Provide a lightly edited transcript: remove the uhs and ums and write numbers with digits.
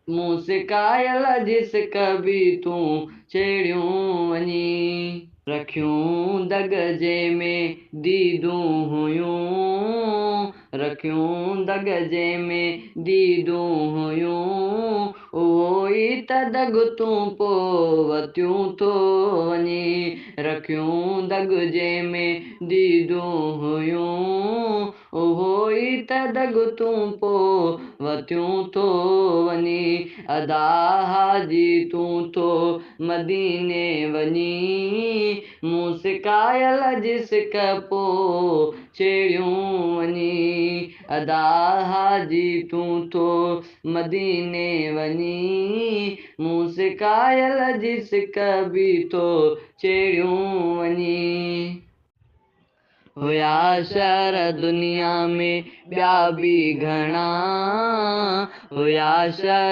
مون سڪايل جي سڪ به تون ڇيڙيون وڃي. رکيون دڳ جنهن ۾ ديدون هيون، رکيون دڳ جنهن ۾ ديدون هيون، اهو ئي ته دڳ تون پو وتيون ٿو وڃي. رکيون دڳ جنهن ۾ ديدون هيون، اهو ئي ته دڳ تون پو وتيون ٿو وڃي. ادا حاجي تون ٿو مديني وڃي، مون سڪايل جي سڪ پو ڇيڙيون وڃي. ادا حاجي تون ٿو مديني وڃي، مون سڪايل جي سڪ به ٿو ڇيڙيون وڃي. هيا شهر دنيا ۾ ٻيا به گهڻا، هيا شهر.